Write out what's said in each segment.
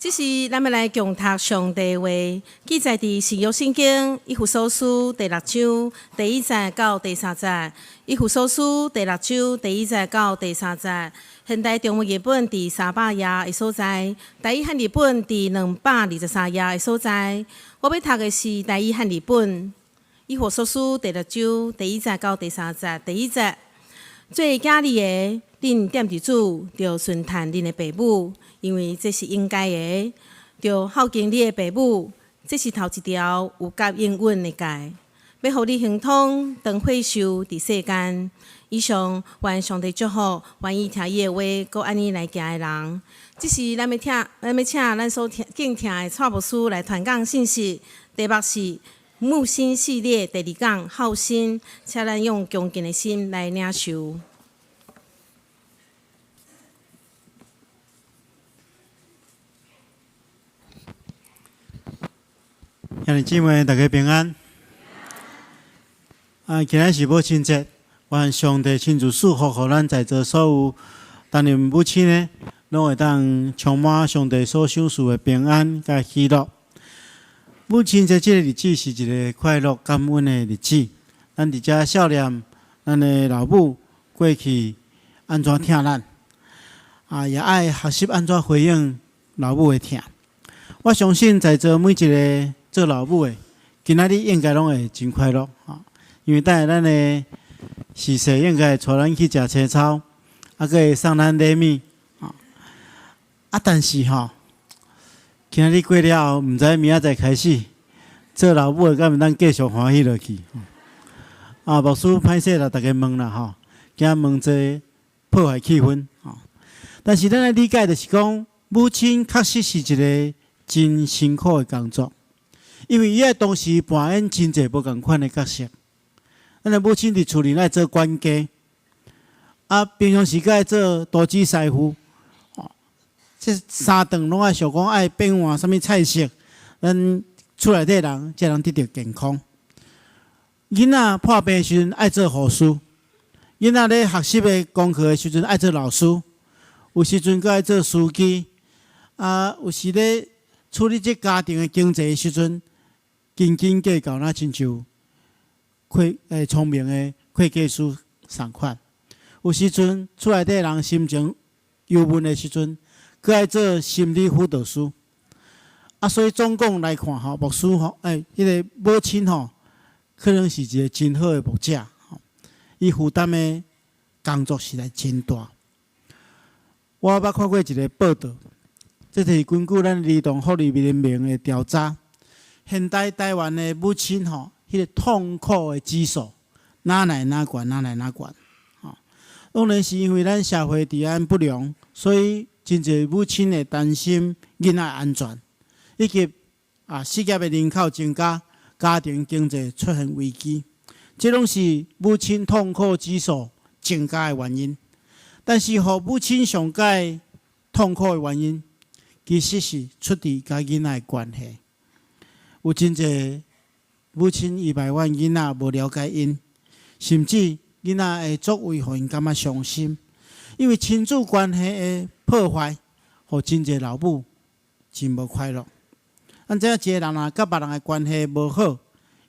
這時咱欲來共讀上帝話，記載佇新約聖經以弗所書第六章第一節到第三節。以弗所書第六章第一節到第三節，現代中文譯本佇300頁的所在，台語漢譯本佇223頁的所在。我欲讀的是台語漢譯本。以弗所書第六章第一節到第三節，第一節，做囝兒的，恁踮佇主，著順趁恁的爸母，因為這是應該的。著孝敬你的爸母，這是頭一條有佮應允的誡，欲予你亨通，長歲壽佇世間。以上，願上帝祝福，願意聽伊的話，閣按呢來行的人。這時，咱欲聽，咱欲請咱所聽敬疼的蔡牧師來傳講信息，題目是母心系列第二講孝心，請咱用恭敬的心來領受。兄弟姊妹，大家平安。啊，今仔是母親節，願上帝親自賜福，予咱在座所有擔任母親的，攏會當充滿上帝所賞賜的平安佮喜樂。母親節這个日子是一个快樂感恩的日子，咱佇遮孝念咱的老母過去按怎疼咱，啊，也愛學習按怎回應老母的疼。我相信在座每一个做老母的，今仔日應該攏會真快樂，因為等下咱的婿婿應該會帶咱去食青草，啊，閣會送咱禮物，啊，但是吼，今仔日過了後，毋知明仔載開始，做老母的敢會當繼續歡喜落去？啊，牧師歹勢啦，逐家問啦吼，驚問這破壞氣氛吼。但是咱愛理解就是講，母親確實是一个真辛苦的工作，因為伊愛同時扮演真濟無仝款的角色。咱的母親佇厝裡愛做管家，啊，平常時閣愛做廚師師傅，這三頓攏愛想講愛變換啥物菜色，咱厝內底人才能得著健康。囡仔破病的時陣愛做護士，囡仔咧學習的功課的時陣愛做老師，有時陣閣愛做司機，啊，有時咧處理這家庭的經濟的時陣，斤斤計較，若親像會聰明的會計師仝款。有時陣厝內底人心情憂悶的時陣，閣愛做心理輔導師。啊，所以總共來看吼，牧師吼，彼个母親吼，可能是一个真好的牧者，吼，伊負擔的工作實在真大。我捌看過一个報道，這就是根據咱兒童福利聯盟的調查，現代台灣的母親吼，彼个痛苦的指數，哪來哪懸，哪來哪懸，吼。當然是因為咱社會治安不良，所以真濟母親會擔心囡仔安全，以及啊失業的人口增加，家庭經濟出現危機，這攏是母親痛苦指數增加的原因。但是，予母親上蓋痛苦的原因，其實是出佇佮囡仔的關係。有真濟母親伊埋怨囡仔無了解𪜶，甚至囡仔的作為予𪜶感覺傷心，因為親子關係的破壞，予真濟老母真無快樂。咱知影一个人若佮別人的關係無好，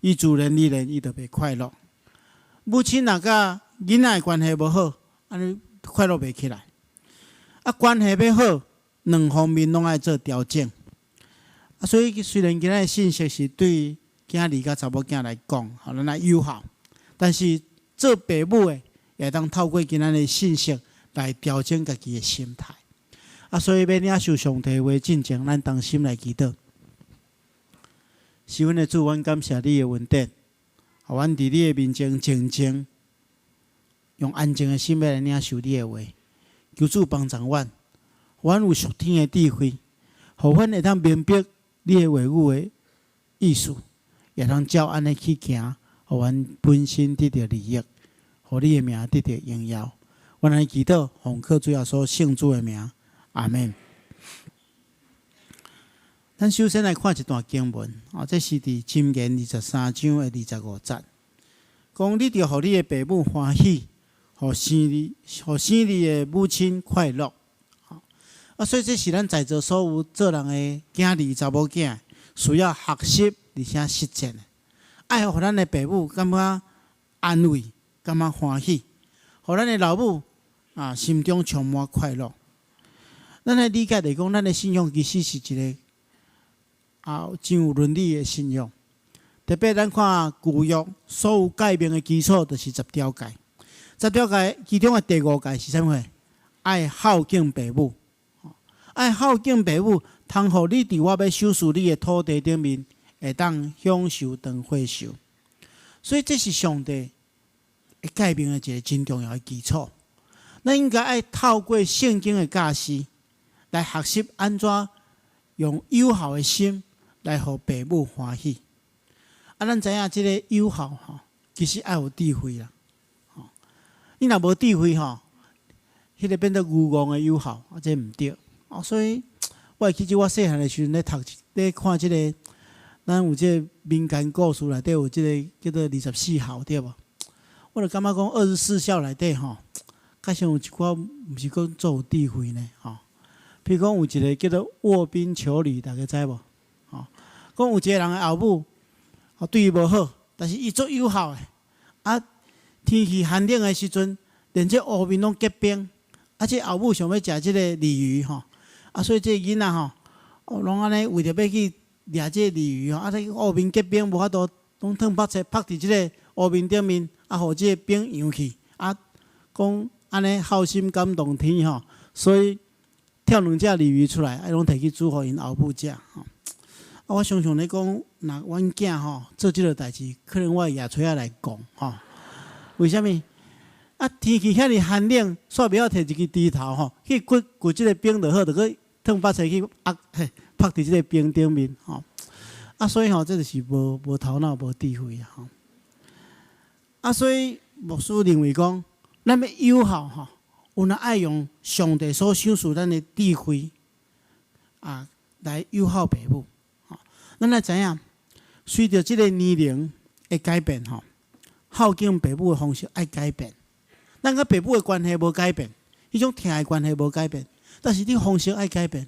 伊自然而然伊就袂快樂。母親若佮囡仔的關係無好，按呢快樂袂起來。啊，關係欲好，兩方面攏愛做調整。啊，所以雖然今仔的信息是對囝兒佮查某囝來講，予咱來友好，但是做爸母的也會當透過今仔的信息來調整家己的心態。啊，所以欲領受上帝話進前，咱同心來祈禱。是阮的主，阮感謝你的恩典，予阮佇你的面前靜靜，用安靜的心欲來領受你的話。求主幫助阮，予阮有屬天的智慧，予阮會當明白你的話語的意思，也通照按呢去行，予阮本身得著利益，予你的名得著榮耀。阮按呢祈禱，奉靠主耶穌聖子的名，阿門。咱首先來看一段經文，啊，這是佇箴言23章的25節，講你著予你的爸母歡喜，予生你、予生你的母親快樂。啊，所以這是咱在座所有做人的囝兒、查某囝需要學習而且實踐的。愛予咱的爸母感覺安慰，感覺歡喜，予咱的老母啊心中充滿快樂。咱來理解來講，咱的信仰其實是一個真有倫理的信仰。特別咱看舊約所有誡命的基礎，就是十條誡。十條誡其中的第五誡是啥物貨？愛孝敬爸母。愛孝敬爸母，通予你佇我欲賞賜你的土地頂面，會當享受長歲壽。所以這是上帝的誡命的一個真重要的基礎。咱應該愛透過聖經的教示來學習按怎用友好的心來予爸母歡喜。啊，咱知影這个友好吼，其實愛有智慧啦。吼，你若無智慧吼，彼个變做愚戇的友好，啊，這毋對。哦，所以我會記得我細漢的時陣咧讀咧看這个，咱有這个民間故事內底有這个叫做二十四孝，對無？我就感覺講二十四孝內底吼，較像有一寡毋是講足有智慧呢，吼。比如講有一个叫做臥冰求鯉，大家知無？吼，講有一個人的後母，吼對伊無好，但是伊足友好的。啊，天氣寒冷的時陣，連這湖面攏結冰，啊，這後母想欲食這个鯉魚吼，啊，所以這个囡仔吼，哦，攏按呢為著欲去掠這个鯉魚吼，啊，這湖面結冰無法度，攏褪縛冊縛佇這个湖面頂面，啊，予這个冰揚去，啊，講按呢孝心感動天吼，所以跳兩隻鯉魚出來，啊，攏提去煮予𪜶後母食吼。啊，我常常咧講，若阮囝吼做這个代誌，可能我會舉錘仔來摃吼。為啥物？啊，天氣遐爾寒冷，煞袂曉提一支鋤頭吼，去掘掘這个冰就好，就閣褪縛冊去壓嘿，縛佇這个冰頂面吼。啊，所以吼，這就是無頭腦、無智慧啊吼。啊，所以牧師認為講，咱欲友好吼，有若愛用上帝所賞賜咱的智慧啊，來友好爸母。吼，咱來知影，隨著這个年齡的改變吼，孝敬爸母的方式愛改變。咱佮爸母的關係無改變，彼種疼的關係無改變，但是你方式愛改變。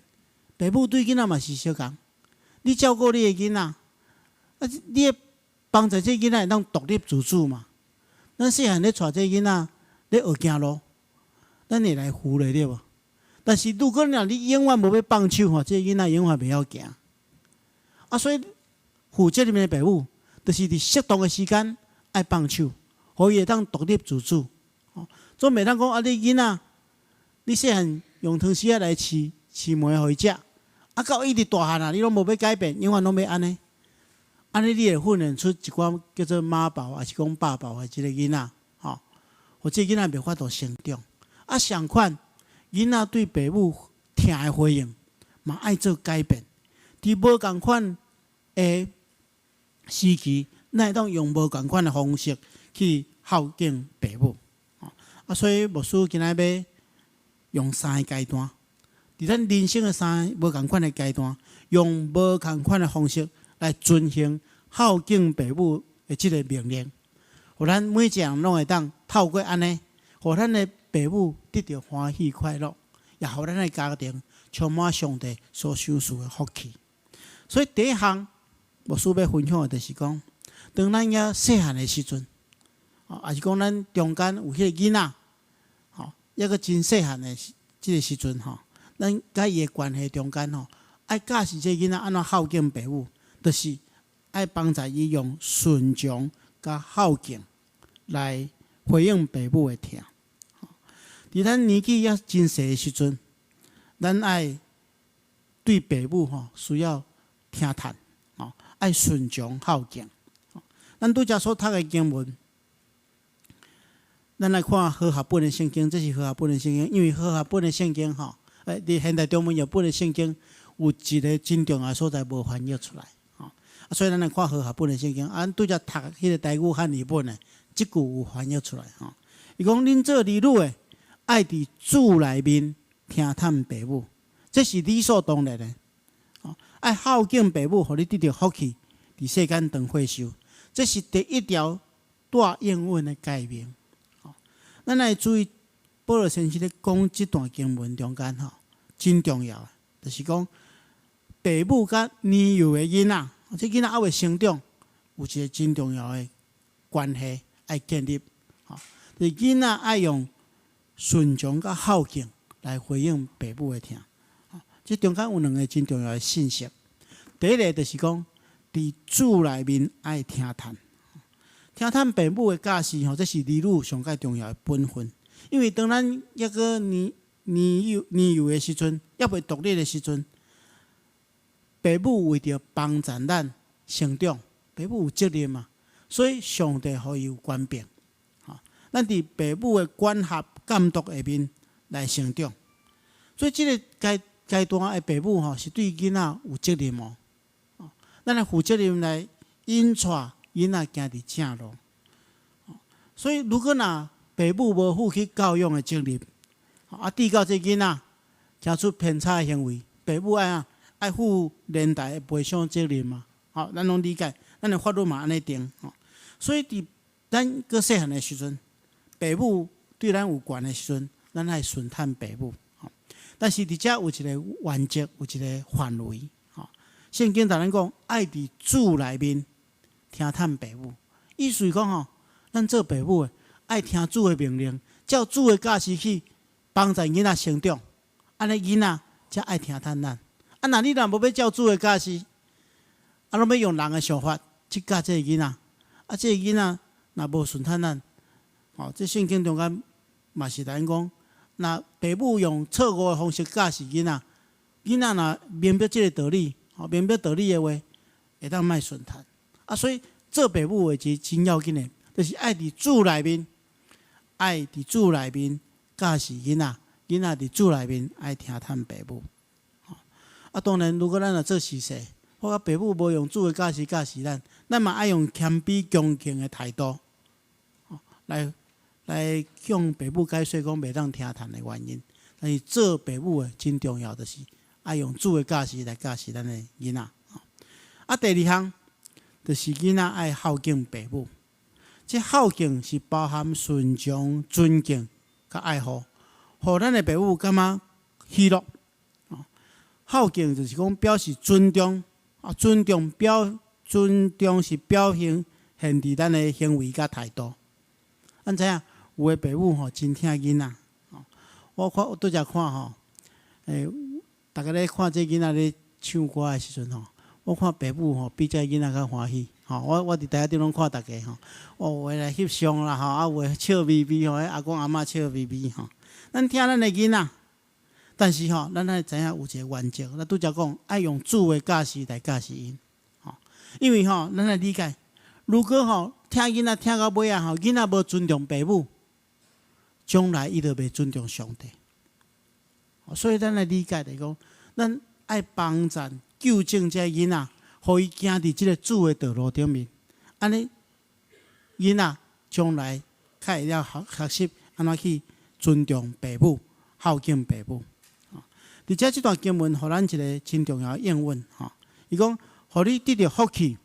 爸母對囡仔嘛是相仝，你照顧你的囡仔，啊，你會幫助這个囡仔會當獨立自主嘛？咱細漢咧帶這个囡仔咧學行路，咱會來扶咧對無？但是如果若你永遠無欲放手吼，這个囡仔永遠袂曉行。啊，所以負責任的爸母，就是佇適當的時間愛放手，予伊會當獨立自主。總袂當講啊，你囡仔，你細漢用湯匙仔來匙匙糜予伊食，啊，到伊直大漢啊，你攏無欲改變，永遠攏欲按呢。按呢，你會訓練出一寡叫做媽寶，抑是講爸寶的這个囡仔，吼，予這个囡仔袂法度成長。啊，相款，囡仔對爸母疼的回應，嘛愛做改變。佇無仝款的時期，咱會當用無仝款的方式去孝敬爸母。啊，所以牧師今仔欲用三个階段，佇咱人生的三个無仝款的階段，用無仝款的方式來遵行孝敬爸母的這个命令，予咱每一个人攏會當透過按呢，予咱的爸母得著歡喜快樂，也予咱的家庭充滿上帝所賞賜的福氣。所以第一項，牧師欲分享的就是講，當咱猶細漢的時陣，抑是講咱中間有彼个囡仔，吼，猶閣真細漢的這个時陣吼，咱佮伊的關係中間吼，愛教示這个囡仔按怎孝敬爸母，就是愛幫助伊用順從佮孝敬來回應爸母的疼。佇咱年紀猶真細的時陣，咱愛對爸母吼需要聽趁，吼，愛順從孝敬。咱拄才所讀的經文，咱來看和合本的聖經，這是和合本的聖經，因為和合本的聖經吼，佇現代中文譯本的聖經有一个真重要的所在無翻譯出來，吼，啊，所以咱來看和合本的聖經，啊，咱拄才讀彼个台語漢語本的，這句有翻譯出來，吼。伊講恁做兒女的，愛佇主內面聽趁爸母，這是理所當然的，吼，愛孝敬爸母，予你得著福氣，佇世間長歲壽，這是第一條帶應允的誡命。咱來注意，保羅先生咧講這段經文中間吼，真重要的，就是講爸母佮年幼的囡仔，這囡仔猶未成長，有一个真重要的關係愛建立。吼，就是囡仔愛用順從佮孝敬來回應爸母的疼。這中間有兩个真重要的信息。第一个就是講，佇主內面愛聽趁，聽趁爸母的教示吼，這是兒女上蓋重要的本分。因為當咱猶閣年幼的時陣，猶未獨立的時陣，爸母為著幫助咱成長，爸母有責任嘛，所以上帝予伊有權柄。吼，咱佇爸母的管轄監督下面來成長，所以這个階段的爸母吼，是對囡仔有責任哦。咱來負責任來引帶囡仔行佇正路。所以，如果若爸母無負起教養的責任，啊，致到這囡仔行出偏差的行為，爸母愛按愛負連帶的賠償責任嘛？吼，咱攏理解，咱的法律嘛按呢定。吼，所以佇咱閣細漢的時陣，爸母對咱有權的時陣，咱愛順趁爸母。但是佇遮有一个原則，有一个範圍。吼，聖經共咱講，愛佇主內面聽趁爸母。意思是講吼，咱做爸母的愛聽主的命令，照主的教示去幫助囡仔成長，按呢囡仔才愛聽趁咱。啊，若你若無欲照主的教示，啊，攏欲用人的想法去教這个囡仔，啊，這个囡仔若無順趁咱，吼，這聖經中間嘛是共咱講，若爸母用錯誤的方式教示囡仔，囡仔若明白這个道理，吼，明白道理的話，會當莫順趁。啊，所以做爸母的一個真要緊的，就是愛佇主內面，愛佇主內面教示囡仔，囡仔佇主內面愛聽趁爸母。啊，當然，如果咱若做司祭，或者爸母無用主的教示教示咱，咱嘛愛用謙卑恭敬的態度，來向爸母解說講袂當聽趁的原因。但是做爸母的真重要，就是愛用主的教示來教示咱的囡仔。啊，第二項就是囡仔愛孝敬爸母。這孝敬是包含順從、尊敬、佮愛護，予咱的爸母感覺喜樂。孝敬就是講表示尊重，啊，尊重是表現現佇咱的行為佮態度。咱知影有的爸母吼真疼囡仔，我看我拄才看吼，逐家咧看這囡仔咧唱歌的時陣吼，我看爸母吼比這囡仔較歡喜，吼，我佇台仔頂攏看逐家吼，哦，有的來翕相啦吼，啊，有的笑眯眯吼，彼阿公阿嬤笑眯眯吼。咱疼咱的囡仔，但是吼，咱愛知影有一个原則，咱拄才講愛用主的教示來教示𪜶，吼，因為吼，咱愛理解，如果吼疼囡仔疼到尾仔吼，囡仔無尊重爸母，將來伊就袂尊重上帝。所以咱愛理解就是講，咱愛幫助糾正這个囡仔，予伊行佇這个主的道路頂面，按呢囡仔將來較會曉學學習按怎去尊重爸母、孝敬爸母。佇遮這段經文，予咱一个真重要的應允吼。伊講，予你得著福氣，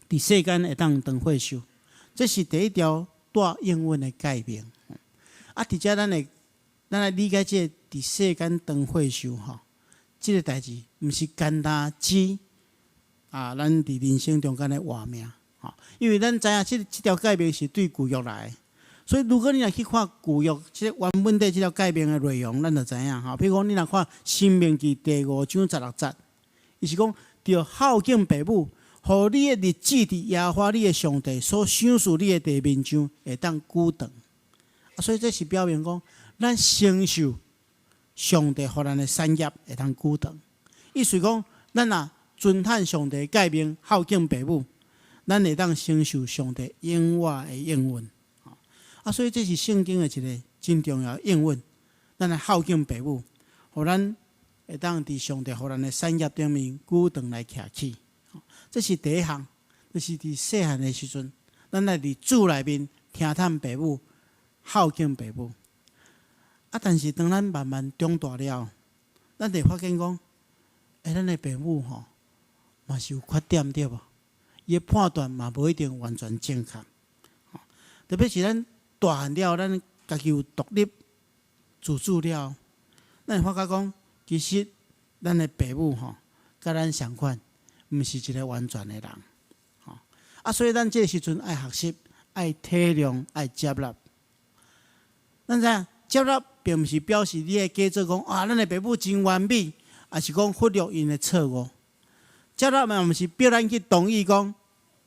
佇世間會當長歲壽，這是第一條帶應允的誡命。啊，佇遮咱來理解這个佇世間長歲壽吼，這个代誌毋是干焦指啊，咱佇人生中間的活命吼。因為咱知影這條誡命是對舊約來的，所以如果你若去看舊約這个原文底這條誡命的內容，咱就知影吼。比如講，你若看《申命記》第5章16節，伊是講著孝敬爸母，予你的日子佇耶和華你的上帝所賞賜你的地面上會當久長。啊，所以這是表明講，咱承受上帝予咱的產業會當久長。意思講，咱若遵趁上帝誡命，孝敬爸母，咱會當承受上帝永遠的應允。啊，所以這是聖經的一个真重要的應允。咱來孝敬爸母，予咱會當佇上帝予咱的產業頂面久長來徛起。這是第一項，就是佇細漢的時陣，咱來佇主內面聽趁爸母，孝敬爸母。啊，但是當咱慢慢長大了，咱會發現講，欸，咱的爸母吼嘛是有缺點對無？伊的判斷嘛無一定完全正確。特別是咱大漢了，咱家己有獨立自主了，咱會發覺講，其實咱的爸母吼，佮咱相款，毋是一个完全的人，吼。啊，所以咱這个時陣愛學習，愛體諒，愛接納。咱知影接納並毋是表示你會假做講啊，咱的爸母真完美，抑是講忽略𪜶的錯誤。接納嘛，毋是逼咱去同意講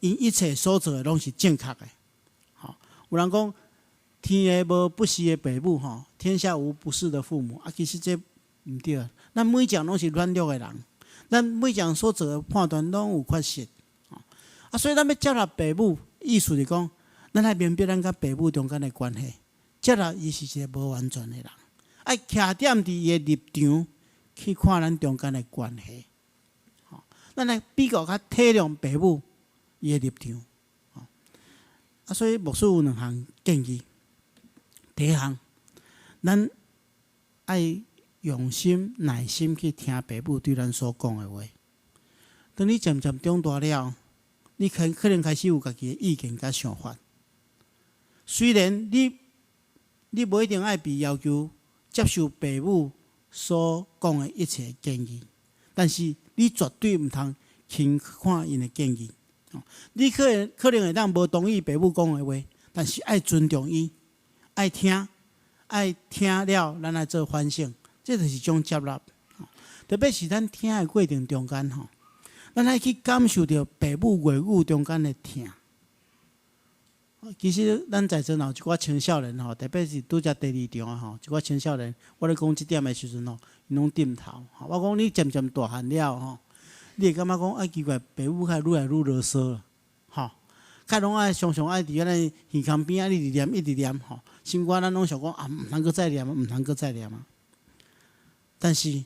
，𪜶一切所做的攏是正確的。吼，有人講天下無不是的爸母，吼，天下無不是的父母。啊，其實這毋對啊。咱每一個人攏是軟弱的人，咱每一個人所做的判斷攏有缺失。啊，所以咱欲接納爸母，意思是講，咱愛明白咱佮爸母中間的關係。接納伊是一個無完全的人，愛徛踮佇伊的立場去看咱中間的關係。吼，咱來比較較體諒爸母伊的立場。啊，所以牧師有兩項建議。第一項，咱愛用心、耐心去聽爸母對咱所講的話。當你漸漸長大了，你可能開始有家己的意見佮想法。雖然你無一定愛被要求接受爸母所講的一切建議，但是你絕對毋通輕看𪜶的建議。你可能會當無同意爸母講的話，但是愛尊重伊，愛聽，愛聽了，咱愛做反省，這就是一種接納。特別是咱聽的過程中間吼，咱愛去感受著爸母話語中間的疼。其實咱在座若有一寡青少年吼，特別是拄才第二場的吼，一寡青少年，我咧講這點的時陣吼，𪜶攏點頭。我講你漸漸大漢了吼，你會感覺講啊奇怪，爸母較愈來愈囉嗦吼，較攏愛常常愛佇按呢耳孔邊仔一直念一直念吼，心肝咱攏想講啊，毋通閣再念，毋通閣再念啊。但是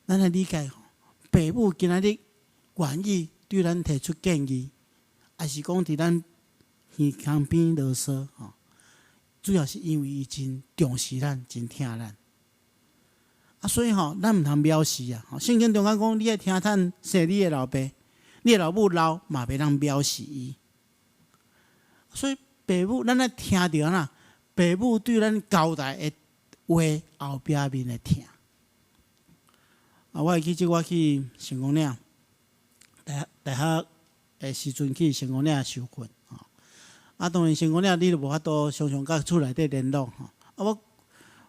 咱愛理解吼，爸母今仔日願意對咱提出建議，抑是講佇咱耳孔邊囉嗦吼，主要是因為伊真重視咱，真疼咱。啊，所以吼，咱毋通藐視啊！聖經中間講，你愛聽趁生你的老爸，你的老母老嘛袂當藐視伊。所以爸母，咱愛聽著按怎，爸母對咱交代的話後壁面的疼。啊，我會記得我去成功嶺，大學的時陣去成功嶺受訓。啊，當然成功嶺你就無法度常常佮厝內底聯絡吼。啊，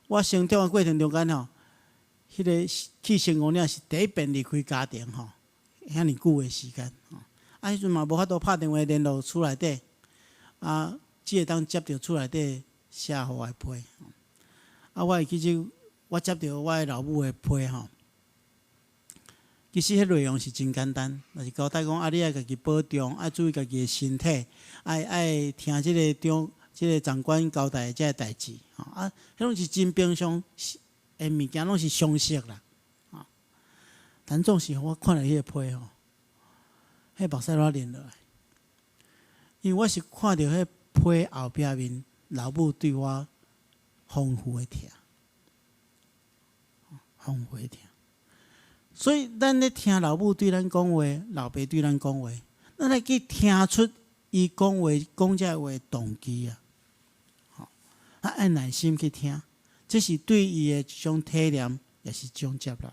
我成長的過程中間吼，彼个去成功嶺是第一遍離開家庭吼，遐爾久的時間吼。啊，彼陣嘛無法度拍電話聯絡厝內底，啊，只會當接著厝內底寫予我的批。啊，我會記得我接著我的老母的批吼。其實彼內容是真簡單，就是交代講啊，你愛家己保重，愛注意家己的身體，愛聽這個長官交代的這个代誌，吼啊，彼攏是真平常的物件，攏是常識啦，吼。但總是我看著彼個批吼，彼目屎攏流落來，因為我是看著彼批後壁面老母對我豐富的疼，豐富的疼。所以，咱咧聽老母對咱講話，老爸對咱講話，咱愛去聽出伊講話講這話的動機啊！吼，啊，愛耐心去聽，這是對伊的一種體諒，也是一種接納。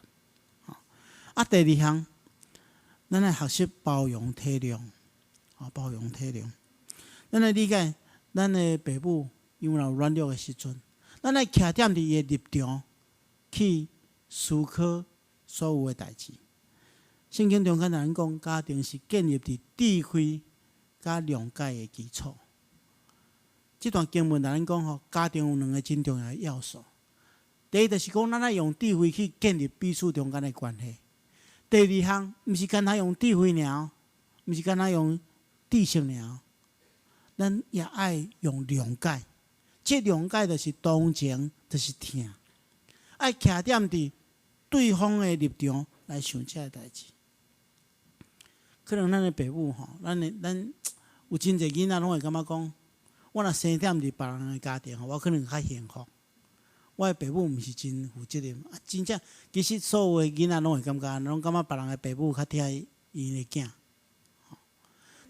吼，啊，第二項，咱愛學習包容體諒，啊，包容體諒。咱愛理解咱的爸母因為有軟弱的時陣，咱愛徛踮佇伊的立場去思考所有的代誌。聖經中間咱講，家庭是建立佇智慧佮諒解的基礎。這段經文咱講吼，家庭有兩个真重要的要素。第一就是講，咱愛用智慧去建立彼此中間的關係。第二項，毋是干焦用智慧爾，毋是干焦用知識爾，咱也愛用諒解。這諒解就是同情，就是疼，愛徛踮佇對方的立場來想這个代誌。可能咱的爸母吼，咱有真濟囡仔攏會感覺講，我若生踮佇別人的家庭吼，我可能較幸福。我的爸母毋是真負責任，啊，真正其實所有的囡仔攏會感覺，攏感覺別人的爸母較疼𪜶的囝。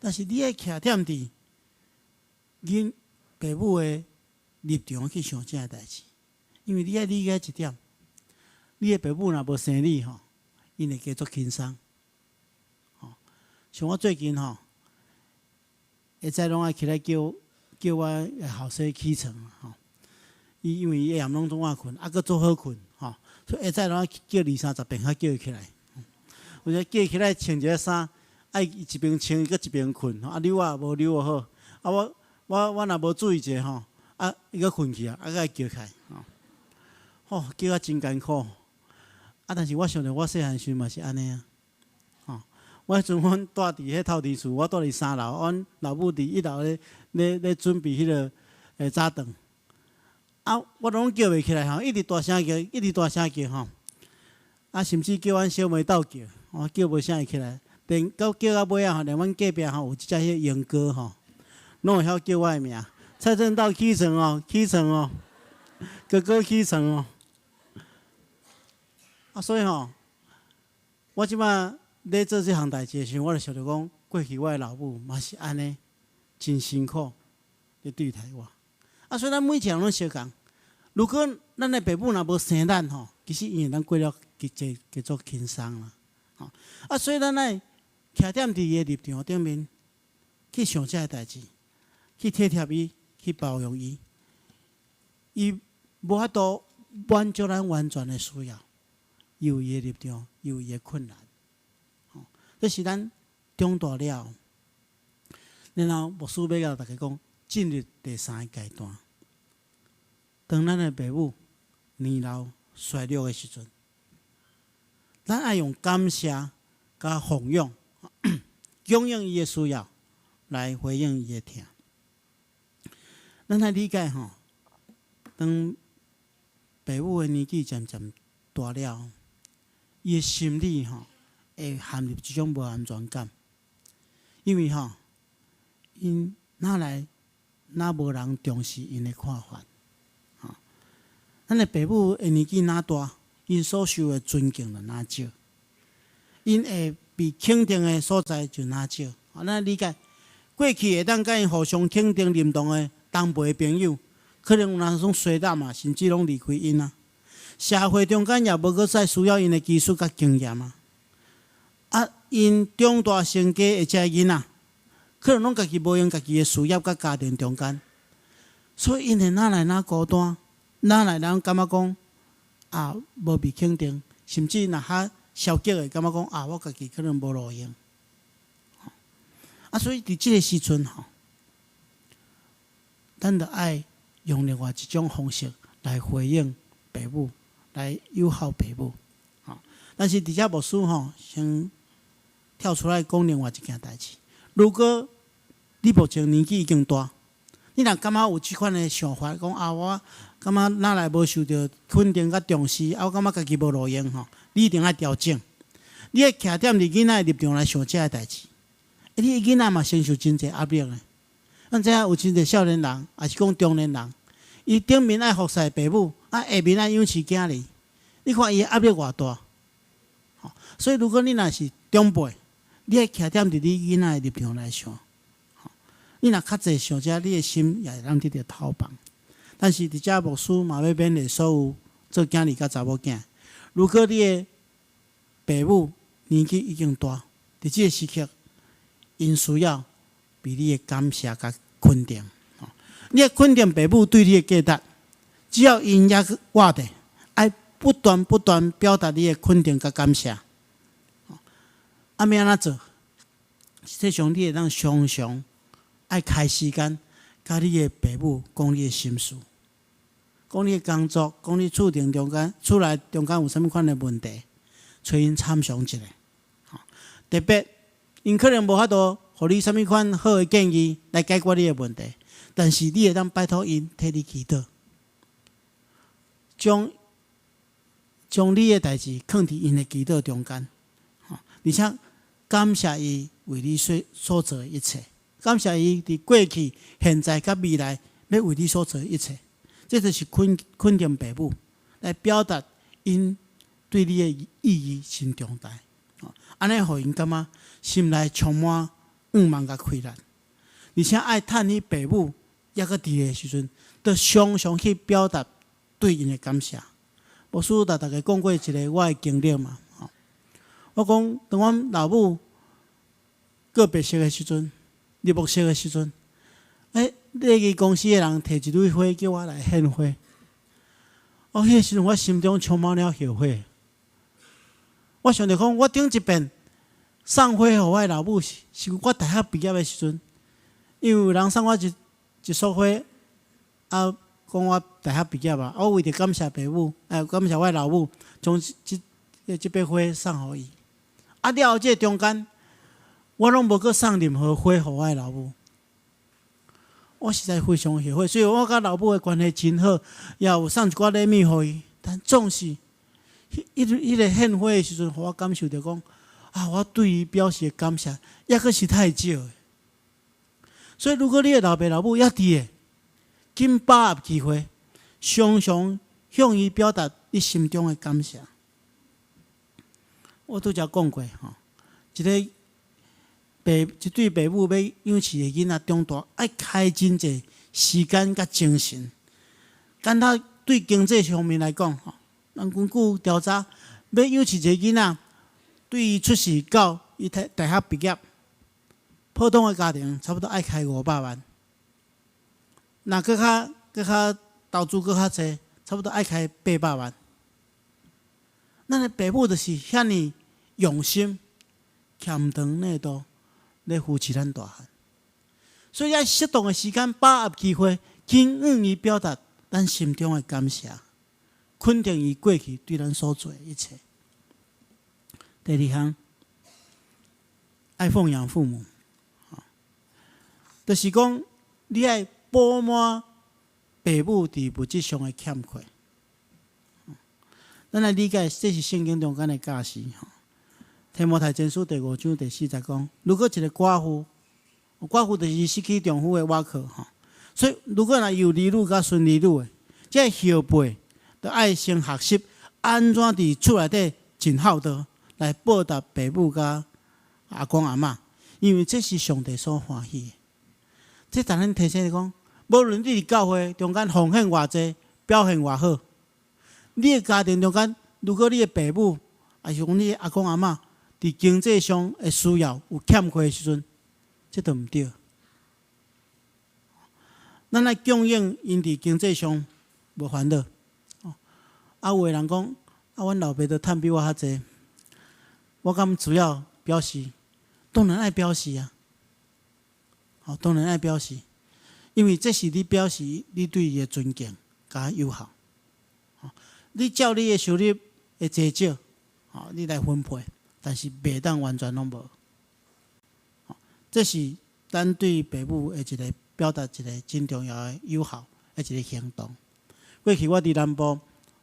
但是你愛徛踮佇𪜶爸母的立場去想這个代誌，因為你愛理解一點，你的爸母若無生你吼，𪜶會加足輕鬆。吼，像我最近吼，下早攏愛起來叫叫我的後生起床吼。伊因為伊下暗攏總愛睏，啊閣足好睏吼，所以下早攏愛叫二三十遍才叫伊起來。有時叫伊起來穿一下衫，愛一邊穿閣一邊睏，啊扭啊無扭好，啊我若無注意者吼，啊伊閣睏去啊，啊閣愛叫起來吼，吼叫啊真艱苦。啊！但是我想著我細漢時嘛是按呢啊，吼！我彼陣阮蹛佇彼透天厝，我蹛佇三樓，阮老母佇一樓咧咧咧準備彼个早頓。啊！我攏叫袂起來吼，一直大聲叫，一直大聲叫吼。啊，甚至叫阮小妹鬥叫，我叫無啥會起來。連到叫到尾仔吼，連阮隔壁吼有一隻彼个鸚哥吼，攏會曉叫我的名。蔡正道起床哦，起床哦，哥哥起床哦。啊，所以吼，我這擺咧做這項代誌的時陣，我就想著講，過去我的老母嘛是按呢，真辛苦咧對待我。啊，所以咱每一個人攏相仝。如果咱的爸母若無生咱吼，其實𪜶會當過了加加足輕鬆啦。吼，啊，所以咱愛徛踮佇伊的立場頂面去想這个代誌，去體貼伊，去包容伊。伊無法度滿足咱完全的需要。伊有伊的立場，伊有伊的困難，吼，這是咱長大了，然後牧師欲共大家講，進入第三个階段。當咱的爸母年老衰弱的時陣，咱愛用感謝佮奉養，供應伊的需要，來回應伊的疼。咱愛理解吼，當爸母的年紀漸漸大了，伊的心理吼會陷入一種無安全感，因為吼，𪜶哪來哪無人重視𪜶的看法，吼。咱的爸母的年紀若大，𪜶所受的尊敬就若少，𪜶會被肯定的所在就若少。咱理解，過去會當佮𪜶互相肯定認同的同輩朋友，可能有若攏衰老嘛，甚至攏離開𪜶啊。社會中間也無閣再需要𪜶的技術佮經驗啊！啊，𪜶長大成家的這个囡仔，可能攏家己無閒家己的事業佮家庭中間，所以𪜶會哪來哪孤單，哪來人感覺講啊無被肯定，甚至若較消極的感覺講啊，我家己可能無路用。啊，所以佇這个時陣吼，咱著愛用另外一種方式來回應爸母。來友好爸母，吼！但是佇遮牧師吼，先跳出來講另外一件代誌。如果你目前年紀已經大，你若感覺有這款的想法，講啊，我感覺哪來無受著肯定佮重視，啊，我感覺家己無路用吼，你一定愛調整。你愛徛踮佇囡仔的立場來想這个代誌。欸，你的囡仔嘛承受真濟壓力呢。咱知影有真濟少年人，抑是講中年人，伊頂面愛服侍爸母，啊，下面愛養飼囝兒。你看伊的壓力偌大，吼！所以如果你若是長輩，你愛徛踮佇你囡仔的立場來想，吼！你若較濟想這，你的心也會當得著透放。但是佇遮牧師嘛欲勉勵所有做囝兒佮查某囝，如果你的爸母年紀已經大，佇這个時刻，𪜶需要被你的感謝佮肯定。吼！你愛肯定爸母對你的價值，只要𪜶猶閣活著，愛不斷不斷表達你的肯定佮感謝。啊，欲按怎做？實際上，你會當常常愛開時間，佮你的爸母講你的心事，講你的工作，講你厝頂中間、厝內中間有啥物款的問題，揣𪜶參詳一下。特別，𪜶可能無法度予你啥物款好的建議來解決你的問題，但是你會當拜託𪜶替你祈禱，將你的代誌囥佇𪜶的祈禱中間，而且感謝伊為你所做的一切，感謝伊佇過去、現在佮未來欲為你所做的一切，這就是肯定爸母來表達𪜶對你的意義真重大。按呢，予𪜶感覺心內充滿向望佮氣力，而且愛趁彼爸母猶閣佇的時陣，著常常去表達對𪜶的感謝。牧師共大家講過一个我的經歷嘛。吼，我講當阮老母告別式的時陣，入墓式的時陣，禮儀公司的人提一蕊花叫我來獻花。哦，彼个時陣我心中充滿了後悔。我想著講，我頂一遍送花予我的老母是是我大學畢業的時陣，因為有人送我一一束花，啊，講我大學畢業啊，我為著感謝爸母，感謝我的老母，將這這筆花送予伊。啊，了後這个中間，我攏無閣送任何花予我的老母。我實在非常後悔，雖然我佮老母的關係真好，也有送一寡禮物予伊，但總是彼彼个獻花的時陣，予我感受著講，啊，我對伊表示的感謝，抑閣是太少的。所以，如果你的老爸老母猶佇的，緊把握機會，常常向伊表達你心中的感謝。我拄才講過吼，一个爸一對爸母欲養飼的囡仔長大，愛開真濟時間佮精神。敢若對經濟方面來講，吼，咱根據調查，欲養飼一个囡仔，對伊出世到伊大大學畢業，普通的家庭差不多愛開500萬。若閣較閣較投資閣較濟，差不多愛開800萬。咱的爸母就是遐爾用心、儉長內度咧扶持咱大漢，所以愛適當的時間把握機會，緊向伊表達咱心中的感謝，肯定伊過去對咱所做的一切。第二項，愛奉養父母，就是講你愛補滿爸母佇物質上的欠缺。咱來理解，這是聖經中間的教示。提摩太前書第五章第四節講：如果一个寡婦，寡婦就是失去丈夫的倚靠吼，所以如果若有兒女佮孫兒女的，這個後輩著愛先學習按怎佇厝內底盡孝道來報答爸母佮阿公阿嬤，因為這是上帝所歡喜的。這當咱提醒你講，無論你佇教會中間奉獻偌濟，表現偌好，你的家庭中間，如果你的爸母，抑是講你的阿公阿嬤，佇經濟上的需要有欠缺的時陣，這就毋對。咱愛供應𪜶佇經濟上無煩惱。啊，有的人講，啊，阮老爸都趁比我較濟，我敢需要表示？當然愛表示啊！吼，當然愛表示，因為這是你表示你對伊的尊敬佮友好。你照你的收入的濟少，吼，你來分配，但是袂當完全攏無。這是咱對爸母的一个表達一个真重要的友好的一个行動。過去我佇南部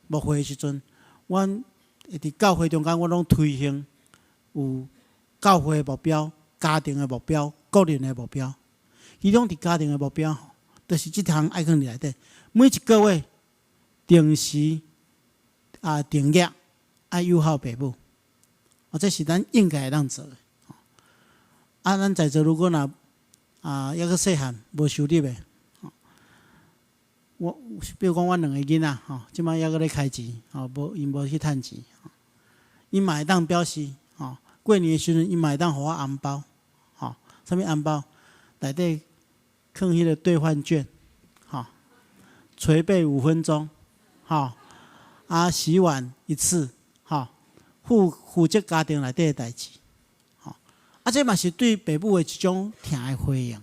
牧會的時陣，阮會佇教會中間，我攏推行有教會的目標、家庭的目標、個人的目標。其中佇家庭的目標，就是這項愛放佇內底，每一個月定時啊定額愛友好爸母，哦，這是咱應該會當做的。啊，咱在座如果若啊猶閣細漢無收入的，我比如講，阮兩个囡仔吼，這擺猶閣咧開錢，吼，無𪜶無去趁錢，𪜶嘛會當表示，吼，過年的時陣，𪜶嘛會當予我紅包，吼，啥物紅包？內底囥彼个兌換券，吼，捶背5分鐘，吼，啊，洗碗一次，吼，負負責家庭內底的代誌，吼，啊，這嘛是對爸母的一種疼的回應，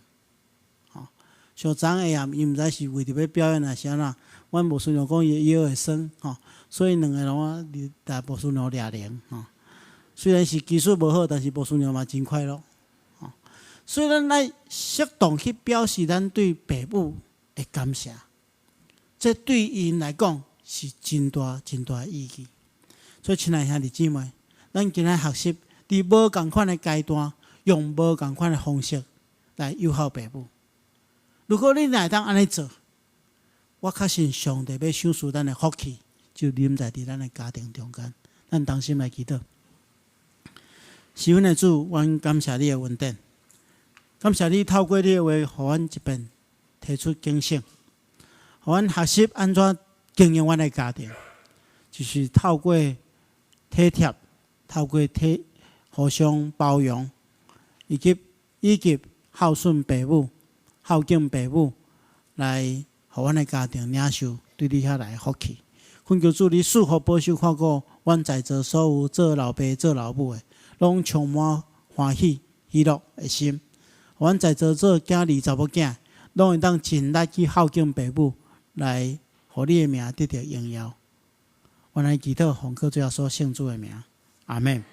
吼。像昨下暗，伊毋知是為著欲表演抑是按怎，阮牧師娘講伊的腰會酸，吼，所以兩个攏啊佇牧師娘掠鈴，吼。雖然是技術無好，但是牧師娘嘛真快樂，吼。所以咱愛適當去表示咱對爸母的感謝，這對𪜶來講是真大真大的意義。所以，親愛兄弟姊妹，咱今仔學習佇無仝款的階段，用無仝款的方式來友好爸母。如果你若會當按呢做，我確信上帝欲賞賜咱的福氣，就臨在佇咱的家庭中間。咱同心來祈禱。是阮的主，阮感謝你的恩典，感謝你透過你的話，予阮一遍提出警醒，予阮學習按怎經營阮的家庭。就是透過體貼、透過體互相包容，以及孝順父母、孝敬父母，來予阮的家庭領受對你遐來的福氣。懇求主，你賜福保守看顧阮在座所有做老爸、做老母的，攏充滿歡喜、喜樂的心。阮在座做囝兒、查某囝，攏會當盡力去孝敬父母，來予你的名得著榮耀。阮來祈禱，奉靠主耶穌聖子的名，阿們。